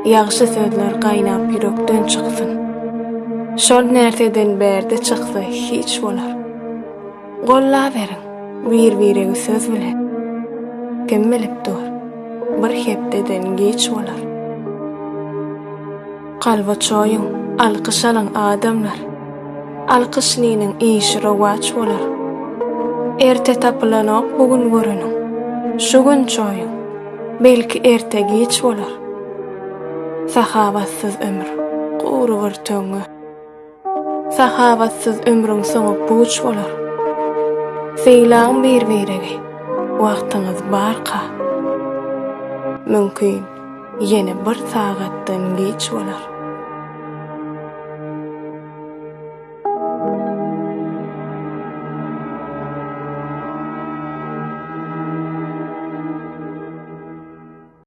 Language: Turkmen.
Ýagşy sözler gaýnap ýürekden çyksyn. Şol närseden bärde çyksa hiç bolar. Gollaberiň bir-biregi söz bilen. Kim bilip dur, bir hepdeden giç bolar. Kalba çoýuň, alkyş alyň adamlar. Alkyşlynyň işi rowaç bolar. Erte tapylanok bu gün göreniň. Şu gün çoýuň, belki erte giç bolar. Sahabatsyz ömür, gury bir töňňe. Sahabatsyz ömrüň soňy puç bolar. Sylaň bir-biregi, wagtyňyz barka. Mümkin, ýene bir sagatdan giç bolar.